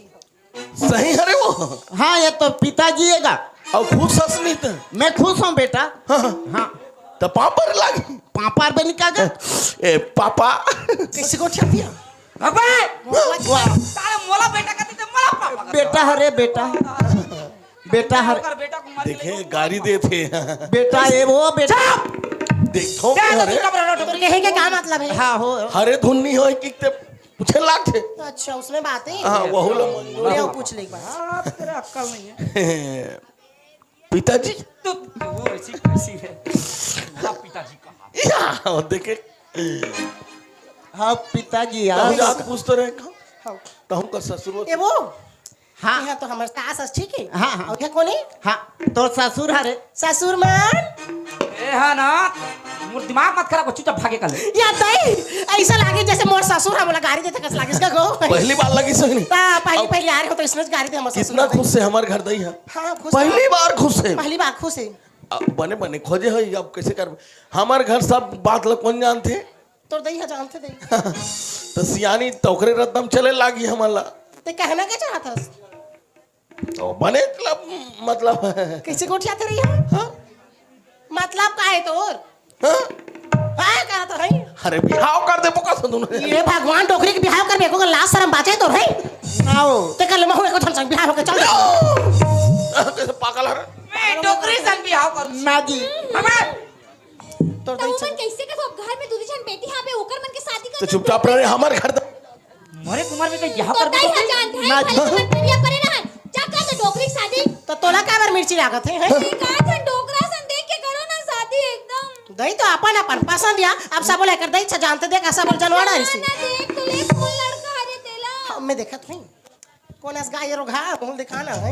सही हरे वो? हाँ, ये तो पिताजी है का। अब खुश हंस नहीं तो? मैं खुश हूँ बेटा। हाँ, हाँ। हाँ। तो पापड़ लाग। पापड़ पे निकाल दे। ए, पापा। कैसे को छपिया? अबे! वाह। साले मोला बेटा कहती थे, मोला पापा कहती। बेटा हरे, बेटा। बेटा हरे। ओकर बेटा को मार के देखे, ले गारी देथे। बेटा, ये वो बेटा। चुप! देखो, क्या अरे। तो कहे के का मतलब है? हाँ, हो। हरे धुन नहीं होय कि ते पूछे लाग थे। अच्छा, उसमें बात है। हाँ, वहू लो। ले, वो पूछ ले एक बार। हाँ, तेरा अक्कल नहीं है। पिताजी। तो वो ऐसी कैसी है? हाँ, पिताजी कहा। या, देखे। हाँ, पिताजी यार। तहु जात पूछ तो रहे का? हाँ। तहु का ससुर ए वो? हाँ। यहाँ तो हमर सास अस, ठीक है? हाँ, हाँ। और ये कौन है? हाँ, तो ससुर हरे। ससुर मन। ए, हाँ ना। तोर दिमाग मत खराब कर, चुपचाप भागे कर ले। या दई, अइसा लागे जइसे मोर ससुर ह मोला गारी देथे कस लागिस का गो। पहली बार लगिस हे नी? ता पहली अब पहली आ रहे हो तो इसने गारी दे हमर ससुर कितना ह। खुश हे हमर घर दई ह। हाँ, खुश पहली हे। बार खुश हे। पहली बार खुश हे। अब बने बने खोजे हो, अब कइसे करबे? हमर घर सब बात ल कोन जानथे? तोर दई ह जानथे दई। त सियानी त ओकरे रद्दम चले लागी हमन ला। ते कहना का चाहत हस? तो बने मतलब, मतलब कइसे गोठियाथे रही ह? हाँ? मतलब का हे तोर? हाँ? हाँ, का तो हे? अरे बिहाव कर देबो का से दुनों? ये भगवान, डोकरी के बिहाव करबे, एको लाज सरम बाचे तोर हे? आओ। ते कर ले, महू एको झन संग बिहाव होके चल दे। कइसे पागल हरे? मैं डोकरी संग बिहाव कर। ना जी। हमार तोर त दई उमन चल। कइसे के सब घर में दूधी झन बेटी हावे, ओकर मन के शादी कर तो दे। चुपचाप रहे, हमर घर द- मरे कुमार में कहीं बिहाव तोर कर दई दे। ह जानत हे, ना। भले तुमन करिया परे रहन। जा कर दे डोकरी शादी। त तोला काबर मिर्ची लागत हे, हैं? ये का झन डोकरा सन देख के करो ना शादी एकदम। दई तो अपन अपन पसंद या, अब सब लेकर दई छ जानत हे, देख सब जनवाड़ा ना, रही। ना देख तो ले कौन लड़का हरे तेला। हाँ, मैं देखत हूँ। कोन अस गाय रोघा, मुंह दिखाना है।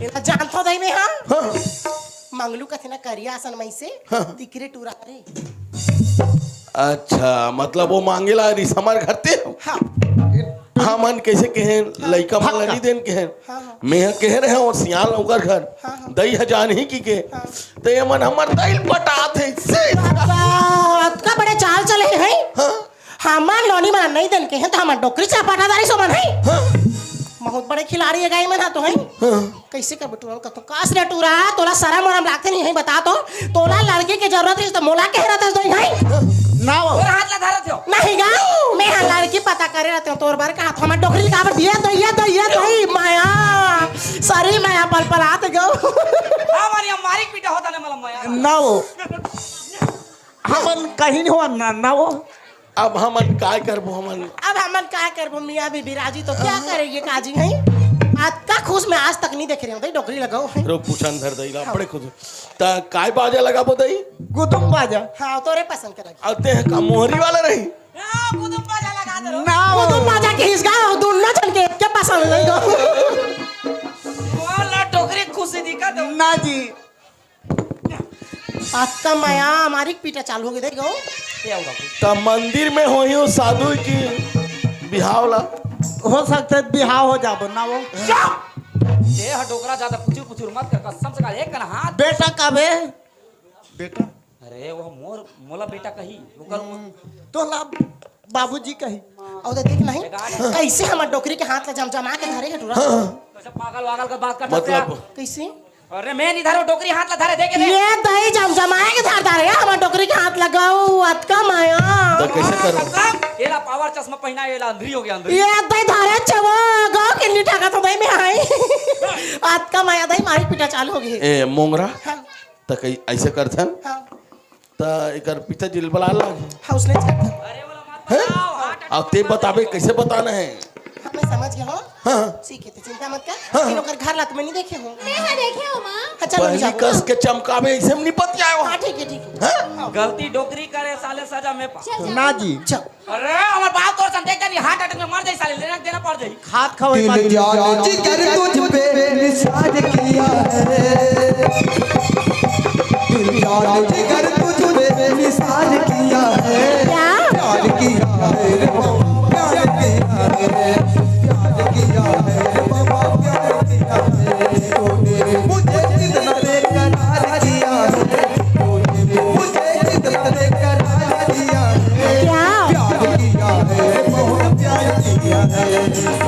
एला जानथो दई में, हाँ? हाँ। मंगलू कथे ना करिया असन मइसे, हाँ। तिकरे टूरा रे। अच्छा, मतलब वो मांगेला रिस हमर घर ते? हाँ। हमन कइसे कहेन, लइका मन ला भक्का। नहीं देन कहेन। हाँ, हाँ। मैं कहे रहे हूँ सियान ओकर घर, हाँ, हाँ। दई ह जानही कि के। हाँ। त ये मन हमर दई ल पटात हे, से। अतका बड़े चाल चले हे। हाँ। हमर नोनी मन नहीं देन के हैं, त हमर डोकरी च पटा दारी सो मन है। हाँ। बहुत बड़े खिलाड़ी हे गाई मन ह तो है। हाँ। कइसे कर बटुरा कथो कास रे टूरा, तोला सरम वरम लागथे नहीं है बता तो, तोला लड़की के जरूरत रही त मोला कहे रहत दई है। ना वो। तोर हाथ ला धरत हो। नहीं गा, मैं हा लड़की पता करे रहत हूँ तोर बर का, हमर डोकरी काबर दिए दई, ये दई, ये दई, माया, सरी माया पल पल आत गो। हाँ, मारी मारी पीटा होता ना मला माया। ना वो। हमन कहीं नहीं हुआ ना, ना वो। अब हमन काय करबो हमन? अब हमन काय करबो मियाँ बीबी राजी तो क्या करे ये काजी है? अतका खुश मैं आज तक नहीं देखे रहे हूँ, दई डोकरी लगाओ है। रुक पूछन धर दई ला, हाँ। बड़े खुश। त काय बाजा लगाबो दई? गुदुम बाजा। हाँ, तोरे पसंद के लगी। अब ते ह का मोहरी वाला रही? हाँ, गुदुम बाजा लगा दे रो। ना वो। गुदुम बाजा के हिस गा, दोनों झन के एक के पसंद नहीं गो। वाला डोकरी खुशी दिखा दो। ना जी। अतका माया, हमारी पीटा चालू हो गई, देख गो। ये आओ बाबू। त मंदिर में होही हो साधु की बिहाव ला। हो सकता है बिहाव हो जाबो ना वो। चुप! ये ह डोकरा ज्यादा पुचुर पुचुर मत कर, कसम से कहा, एक कन हाथ। बेटा का बे? बेटा। अरे वो मोर, मोला बेटा कही, ओकर उम्र। तोला बाबूजी कही। अउ त देख नहीं, कइसे हमर डोकरी के हाथ ला जमजमा के धरे हे टूरा। हाँ। कइसे पागल वागल का बात करत हस मतलब यार? कइसे? अरे मैं नहीं धरो डोकरी हाथ ला धरे, देखे दे। ये दई जमजमाए के धर धरे हे, हमर डोकरी के हाथ लगाओ, अतका माया। त कइसे करो? कसम, एला पावर चश्मा पहिना, एला अंधरी हो गया, अंधरी। ये दई धरे छवो, गो किन्नी ठगा तो दई में आई। अतका माया दई मारी पीटा चालू हो गई। ए, मोंगरा? हाँ। त कई अइसे करथन? हाँ। त एकर पिताजी ल बला ला। हाँ, उसने करथन। अरे, वो मत हैं? बताओ, हार्ट अटैक अब ते मत बताबे, बताओ। कइसे बताना हे? हाँ, मैं समझ गया हूँ। हाँ। ठीक हे, त चिंता मत कर। हाँ। लेकिन ओकर घर ला त मैं नहीं देखे हूँ। मैं हाँ देखे हूँ, माँ। हाँ, चलो, पहली जाओ। कस के चमकाबे, अइसे म निपट जाए हो। हाँ, ठीक हे, ठीक हे। हाँ? हाँ। गलती डोकरी करे, साले सजा में पा। चल, जाओ। ना जी। चल। अरे, हमर बाप तोर सन देख जानी, हार्ट अटैक में मर जाई साले, लेना देना पड़ जाई। खात खवाई दिल बात। जान जिगर तुझ पे निसार किया है। दिल जान जिगर तुझ पे निसार किया है। क्या? प्यार किया है रे बाबा, प्यार किया है। प्यार किया है रे बाबा, प्यार किया है। तूने मुझे कितना बेकरार किया है। तूने मुझे कितना बेकरार किया है। क्या? प्यार किया है, बहुत प्यार किया है।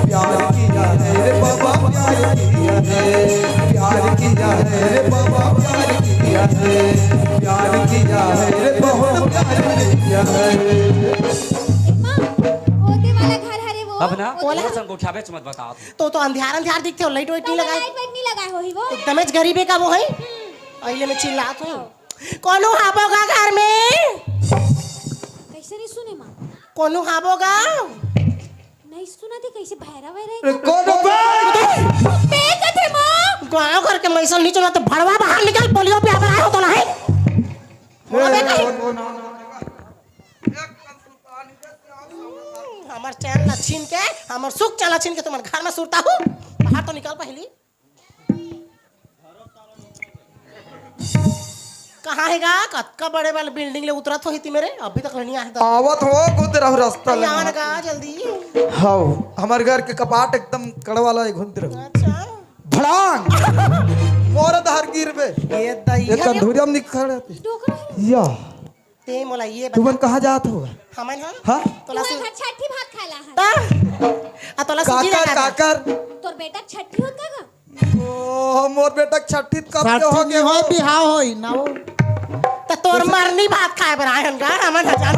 प्यार किया है रे बाबा, प्यार किया है। प्यार किया है रे बाबा, प्यार किया है। प्यार किया है रे, बहुत प्यार किया है। माँ, ओदे वाला घर हरे वो, अब ना, ओदे वो वाला। संग उठावे मत बताओ। तो, तो अंधियार, अंधियार दिखथे हो, लाइट वाइट नहीं लगाए। लाइट वाइट नहीं लगाए होही वो। एकदम च गरीबे का वो है। हम्म। अइले मैं चिल्लात हूँ। कोनो हाबो गा घर में? कइसे नहीं सुने माँ? कोनो हाबो गा? नहीं सुना थे, कइसे भैरा भैरा ए, कोनो बा? बे कथे माँ? गाँव घर के मइसन नहीं चला त भड़वा बाहर निकल, पोलियो पियाबर आए हो तो नहीं। ए, अबे कहीं। हमर चैन ला छीन के, हमर सुख चैन ला छीन के तुम्हर घर में सुरता हूँ। बाहर तो निकल पहली। कहाँ हे गा? कतका बड़े वाले बिल्डिंग ले उतरत होही ती मेरे, अभी तक नहीं आए हे। आवत हो, खुद रहू रास्ता ले। आना गा जल्दी। हव, हमर घर के कपाट एकदम कड़वा ला घुम रहू। अच्छा। भड़ांग। मोर धार गिरबे। ये दई एक है। कंधूरिया में निखर रहते। डोकरा है। या। ते मोला ये बता। तुमन कहाँ जात हो? हमन ह? हाँ? तोला तुमन सु- घर छठी भात खाला है। ता? आ तोला सूजी काकर, लगा दे। काकर। तोर बेटा छठी होत का गा? ओ, मोर बेटा छठी कब के हो छठी गए हो? होय, बिहाव होय ना वो। त तोर मरनी भात खाए बर आए हन गा, हमन ह जान।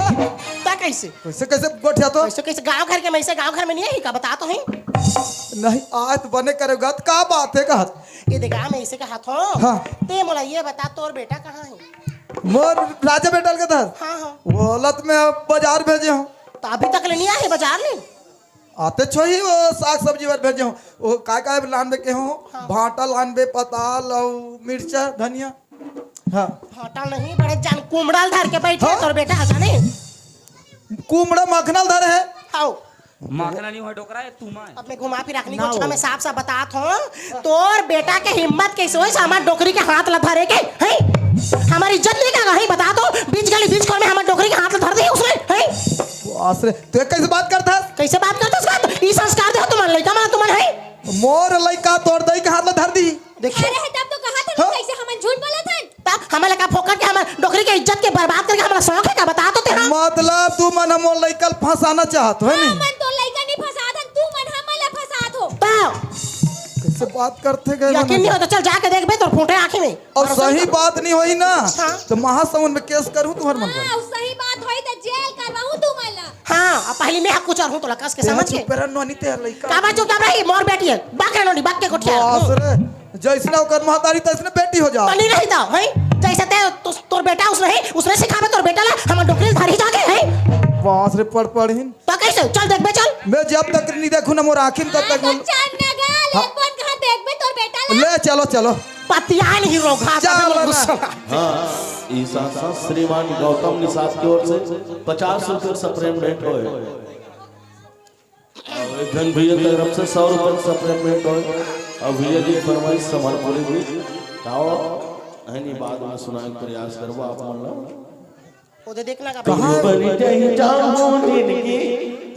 ता कैसे? कैसे, कैसे गोठिया तो? कैसे, कैसे गाँव घर के, मैं से गाँव घर में नहीं आई का, बता तो ही। नहीं, आज तो बने करेगा, त का बात है कहत? ये देखा, मैं इसे कहा था। हाँ। ते मोला ये बता, तोर बेटा कहाँ है? मोर राजा बेटा के धर। हाँ, हाँ। वो लत में अब बाजार भेजे हूँ। तो अभी तक ले नहीं आए बाजार ले? आते छोही वो साग सब्जी बर भेजे हूँ। वो काय काय लानबे के हूँ? हाँ। भाटा लानबे, पताल अउ मिर्चा, धनिया। हाँ। भाटा नहीं, बड़े जान कुमड़ल धर के बैठे हाँ? तोर बेटा हजा नहीं। कुमड़ा मखनल धर है। हाँ। माखना नहीं होय डोकरा, ये तुमा है। अब मैं घुमा फिरा के नहीं ना कुछ, हो। मैं साफ साफ बतात हूँ, तोर बेटा के हिम्मत कैसे होय, हमर डोकरी के हाथ ला धरे के, हैं? हमर इज्जत नहीं का, हैं? बता तो, बीच गली, बीच खोर में हमर डोकरी के हाथ ला धर दे उसने, हैं? बास रे, तू कैसे बात करत हस? कैसे बात करत हस? ई संस्कार दे हो तुमन लइका मन, तुमन, हैं? मोर लइका तोर दई के हाथ ला धर दी। देखिए। अरे, तब तो कहा था हाँ? कैसे हमन झूठ बोलत हन? त हमन ला का फोकट के हमर डोकरी के इज्जत के बर्बाद करके हमला शौक हे का? बता तो तेहा। मतलब तू मन हमर लइका ल फंसाना चाहत हो, है नी? हमन तो लइका नहीं फंसात हन, तू मन हमन ला फंसात हो। त कैसे बात करथे गए यकीन नहीं हो तो चल जाके देखबे तोर फूटे आँखी में। अउ सही बात नहीं होही ना हाँ। तो महासमुंद में केस करूँ तुहर मन पर। हाँ, सही बात होही तो जेल करवाऊँ तू मन ला। हाँ, अब पहली मैं हक कुचर हूँ तोला कस के समझ के। चुप रह नोनी ते लइका। काबर चुपचाप रही, मोर बेटी है, बाक है नोनी, बाक के कोठिया। बास रे। जैसने ओकर महतारी तैसने बेटी हो जा। तो नहीं रही था, हैं? जैसे ते, तोर बेटा उसने है, उसने सिखावे तोर बेटा ला, हमर डोकरी धरी जाके, हैं? बास रे पड़ पड़हिन। तो कैसे? चल देखबे, चल। मैं जब तक नहीं देखूँ ना मोर आँखी में, तब तक हाँ, तो चल ना गा, ले हाँ। कौन कहाँ देखबे तोर बेटा ला? ले चलो, चलो। पतियान ही रोगा, चल तबे ना। गुस्सा। हाँ, ई साथ साथ श्रीमान गौतम निषाद की ओर से पचास रुपये सप्रेम भेंट होए। अउ एक झन भैया तरफ से सौ रुपये सप्रेम भेंट होए। अउ भैया जी फरमाइश संभाल पूरी भी। गाओ, है नहीं, बाद में सुनाए के प्रयास करबो आप मन ला। ओदे देखना का कहाँ? बन जाई जाऊं जिंदगी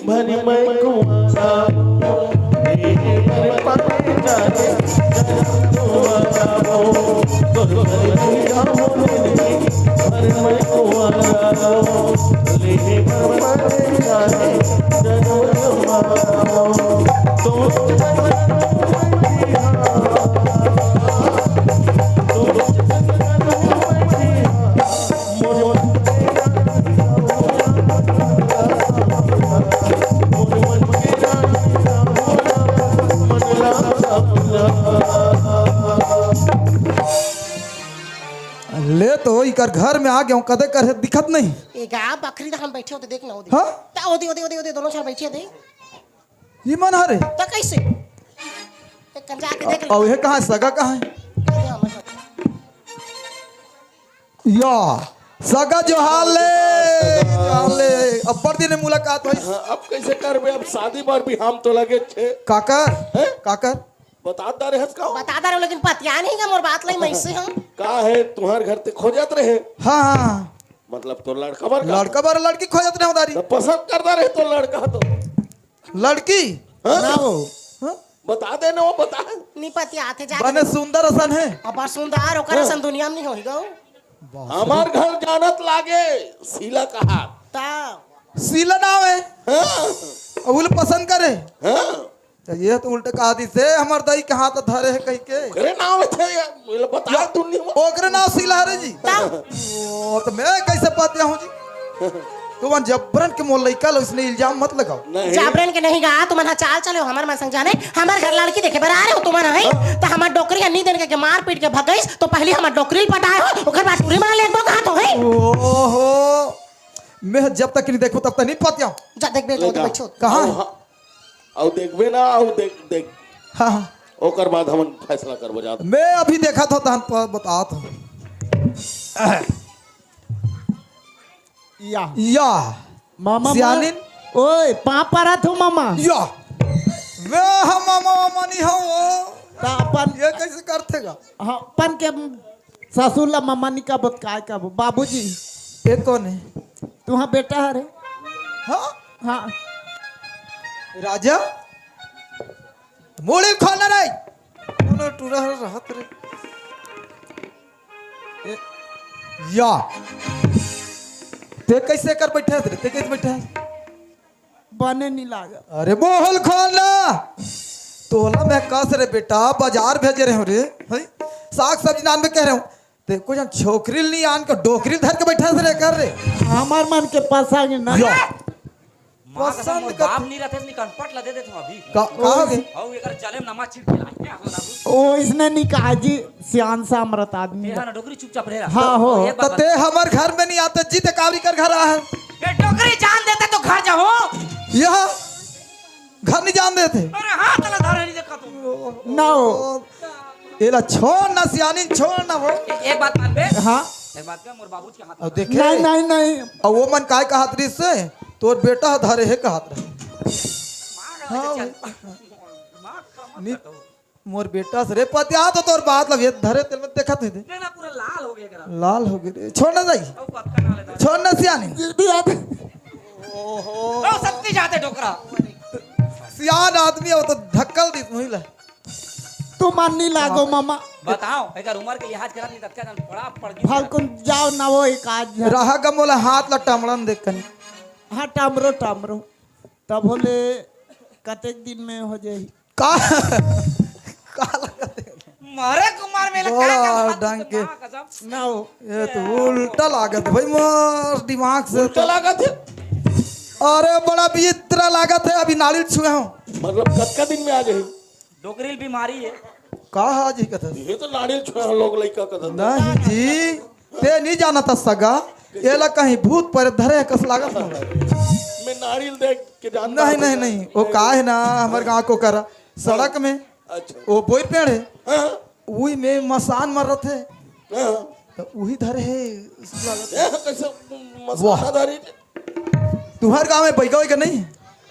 भर मैं कुंवारा। ए भर पाए जाने जन्म तुम्हारा हो। तो बन जाई जाऊं जिंदगी भर मैं कुंवारा। ले तो इकर घर में आ गया हूँ, कदे कर दिखत नहीं। ए गा बकरी त हम बैठे होते देख ना ओदे। हाँ? ता ओदे, ओदे, ओदे, ओदे दोनों झन बैठे दे। ये मन हरे। त कैसे? एक कन जाके देख ले। अउ ये कहाँ है? सगा कहाँ है? या, सगा जोहार ले, जोहार ले। अब्बड़ दिन मुलाकात होइस। हाँ, अब कैसे करबे? अब शादी बर भी हम तो लगे छे। काकर? हैं? काकर? बता दा रहे हस का? बता दा रहे, लेकिन पतिया नहीं का मोर बात लाई मैं से हम। का है, तुम्हार घर ते खोजत रहे? हाँ, हाँ। मतलब तो लड़का बर का? लड़का बर लड़की खोजत रहे उधारी। तो पसंद करता रहे तो लड़का तो। लड़की? हाँ? ना हो। हाँ? बता दे ना, वो बता। नहीं पतिया आते जाके। बने सुंदर असन है। अब सुंदर ओकर हाँ। असन दुनिया में नहीं होई गो। हमार घर जानत लागे, शीला कहा। ता। शीला नाव है। हाँ। अब उल पसंद करे। हाँ। तो ये तो उल्टे कहा दी से, हमर दई के हाथ धरे है कह के। ओकरे नाव है यार, मुझे बता या, तू नहीं हुआ। ओकरे नाव शीला हरे जी। ता। ओ, तो मैं कैसे पतिया हूँ जी? तुमन जबरन के मोर लइका लो इसने इल्जाम मत लगाओ। नहीं। जाबरन के नहीं गा, तुमन हा चाल चले हो हमर मन संग जाने, हमर घर लड़की देखे बर आ रहे हो तुमन, है? त हमर डोकरी ह नी देन के मार पीट के भगइस, तो पहली हमर डोकरी ल पटाए हो, ओकर बाद टूरी मन लेबो कहा तो, है? ओहो, मैं जब तक नहीं देखूं तब तक नहीं पतियाऊं। जा देख बे, ले जा। बैठो। कहाँ? अउ हाँ, अउ देखबे ना, अउ देख, देख। हाँ, हाँ। ओकर बाद हमन फैसला करबो, जा। मैं अभी देखा था, तहन प-, बतात हूँ। या। या। मामा सियानिन? ओए, पाँव परत हूँ मामा। या। वे हम मामा, मामा नहीं हो। त अपन ये कैसे करथे गा? हाँ, अपन के ससुर ला मम्मा नी कबो त काय कबो? बाबूजी। ये कोन हे? तुहा बेटा हरे। हाँ? हाँ। राजा, मुड़ी खोल रे। कोनो टूरा हर रहत रे। ए, या। ते कैसे कर बैठे हस रे? ते कैसे बैठे हस? बने नी लागत। अरे, मुंह खोल ना। तोला मैं कस रे बेटा, बाजार भेजे रहे हूँ रे। हैं? साग सब्जी लान में कह रहे हूँ। ते कुछ हम छोकरी नी आन के डोकरी धर के बैठे हस रे कर रे। हमर मन के पसंद ना। या। माँ कसम, पसंद मोर का बाप तू नहीं रहते, नहीं कनपट ला दे देते अभी। का, का हो गए? हऊ एकर जले में नमक छिड़क के लाए, क्या हो बाबू? ओ, इसने नहीं कहा जी, सियान सामरत आदमी। तेरा ना डोकरी चुपचाप रहे। हाँ, हो। एक बात तो ते बता। हमर घर में नहीं आते जी, ते कावरी कर घर आ है। ये डोकरी जान देते तो घर जाओ। यह घर नहीं जान देते। अरे हाँ, तला धारे नहीं देखा तू। ना हो। एला छोड़ ना सियानी, छोड़ ना वो। ए-, एक बात मान बे। हाँ। एक बात का, मोर बाबूजी के हाथ अब देखे। नहीं, नहीं, नहीं। अब वो मन काय कहत रहिस से, तोर बेटा ह धरे हे कहत रहे। मार हाँ, चल। मार खा मत नी-, कर दो। मोर बेटा से रे पतिया तो तोर बात लब ये धरे तेल में देखत नहीं दे। ना, ना, पूरा लाल हो गया करा। लाल हो गए रे। छोड़ ना जाई। अब बात करना लेता। छोड़ ना सियानी। दीदी आप। ओहो। ओ, सबकी जाते डोकरा। सियान आदमी हो तो धक्कल दी मुहिला। तू मन नी लागो, मामा। बताओ, एकर उम्र के लिहाज करत नहीं, ततका जन बड़ा पड़ गई। फाल्गुन जाओ ना वो एक आज। रहा ग मोला हाथ ला टमड़न देख कनी। हाँ, टमरो, टमरो। तब होले कतेक दिन में हो जाही? का, का लगत हे? मारे कुमार मेला बड़ा का काम डंग के। माँ कसम। ना हो। ये तो उल्टा लागत हे भाई, मोर दिमाग से उल्टा तो। लागत हे? अरे, बड़ा विचित्र लागत हे, अभी नारियल छुए हूँ। मतलब, कतका दिन में आ जाही? डोकरी ल बीमारी हे। का हा जी कथस? ये तो नारियल छुआ लोग लइका कथस। नहीं जी, ते नहीं जानत हस सगा, एला कहीं भूत प्रेत धरे हे कस लागत हे। मैं नारियल देख के जानता नहीं, हूँ। नहीं, नहीं, वो का हे ना, हमर गाँव के करा, सड़क में, अच्छा। वो बोइर पेड़ हे, हाँ। उही में मसान मरत हे, हाँ। तो उही धरे हे, लागत हे। ए, कैसे मसान वाह। धरे? तुहर गाँव में बैगा वैगा नहीं?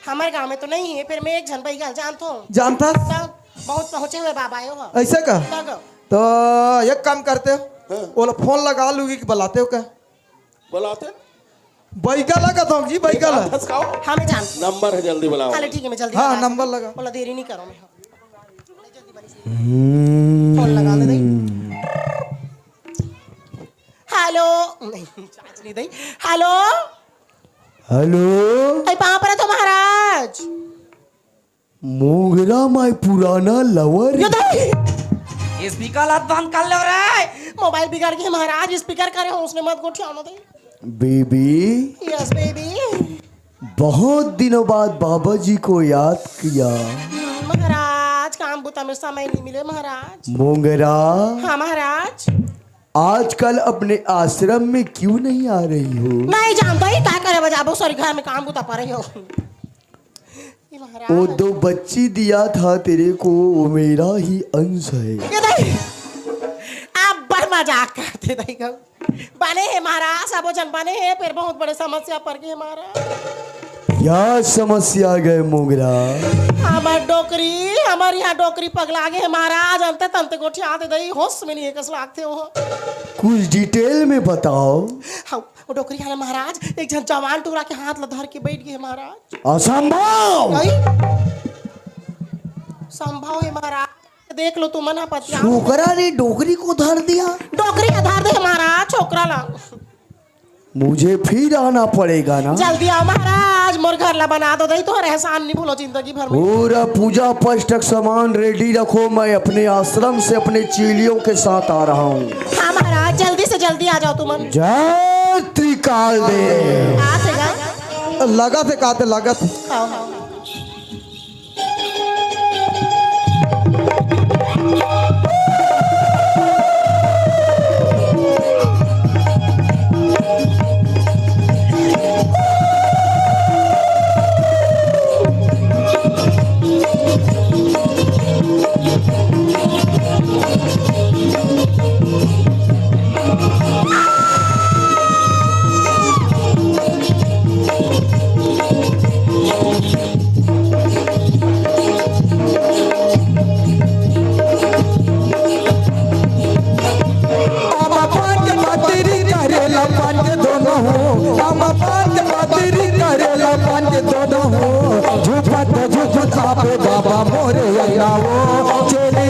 हमर गाँव में तो नहीं हे, फिर मैं एक झन बैगा जानत हूँ। जानत हस? तब बहुत पहुँचे हुए बाबा आयो हो। ऐसे का? तब। तो एक काम करते हो, हाँ। ओला फोन लगा लूँगी कि बुलाते हो का? बुलाते? बैगा ला कहत हूँ जी, बैगा ला। एक हाथ खसकाओ। हाँ, मैं जानत हूँ। नंबर हे, जल्दी बुलाओ। हाँ, ठीक हे, मैं जल्दी हाँ, लगा नंबर लगा। बोला, देरी नहीं करो मैं। हम्म। फोन लगा ले, नहीं। हेलो। नहीं, चार्ज नहीं दई। हेलो। हेलो। ए, पाँव परत हों महाराज। मोंगरा माय पुराना लवर। यो दे। स्पीकर ला बंद कर लो रे। मोबाइल बिगड़ गया महाराज, स्पीकर करे हों, उसने मत गोठियाना दे। बेबी। Yes baby. बहुत दिनों बाद बाबा जी को याद किया। हम्म, महाराज, काम बुता में समय नहीं मिले महाराज। मोंगरा। हाँ महाराज। आजकल अपने आश्रम में क्यों नहीं आ रही हो? नहीं जानता ही, का करे बजाबो, सॉरी, घर में काम बुता पा रही हो। ये महाराज। वो दो बच्ची दिया था तेरे को, वो मेरा ही अंश है। ये दे। आप बड़ मजाक करते दई गो। बने हे महाराज, सबो झन बने हे, फिर बहुत बड़े समस्या पड़ गए महाराज। क्या समस्या गए मोंगरा? हमर डोकरी, हमर यहाँ डोकरी पगला गए हे महाराज, अंते तंते गोठियात हे दई, होश में नहीं हे कस लागथे वो। कुछ डिटेल में बताओ। हाँ, वो डोकरी वाला महाराज, एक झन जवान टूरा के हाथ ला धर के बैठ गए हे महाराज। असंभव। नहीं? संभव हे महाराज। देख लो तुमन ह पतिया। छोकरा ने डोकरी को धर दिया। डोकरी ह धर दे महाराज, छोकरा ला। मुझे फिर आना पड़ेगा ना। जल्दी आओ महाराज, मोर घर ला बना दो, दई तोहर एहसान नहीं भूलो जिंदगी भर में। पूरा पूजा पाठ का सामान रेडी रखो, मैं अपने आश्रम से अपने चेलियों के साथ आ रहा हूँ। हाँ महाराज, जल्दी से जल्दी आ जाओ तुमन। जय त्रिकाल देव। आ सेगा। लगा थे काते लगा थे। आओ, आओ।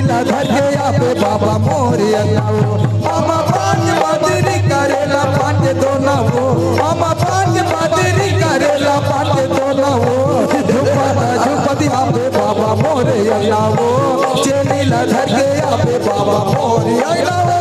ला धर के आबे बाबा मोरे अंगना वो। हम पाँच बदरी करेला पाँच दोना वो। हम पाँच बदरी करेला पाँच दोना वो। झुपत झुपत आबे बाबा मोरे अंगना वो। चेली ला धर के आबे बाबा मोरे अंगना वो।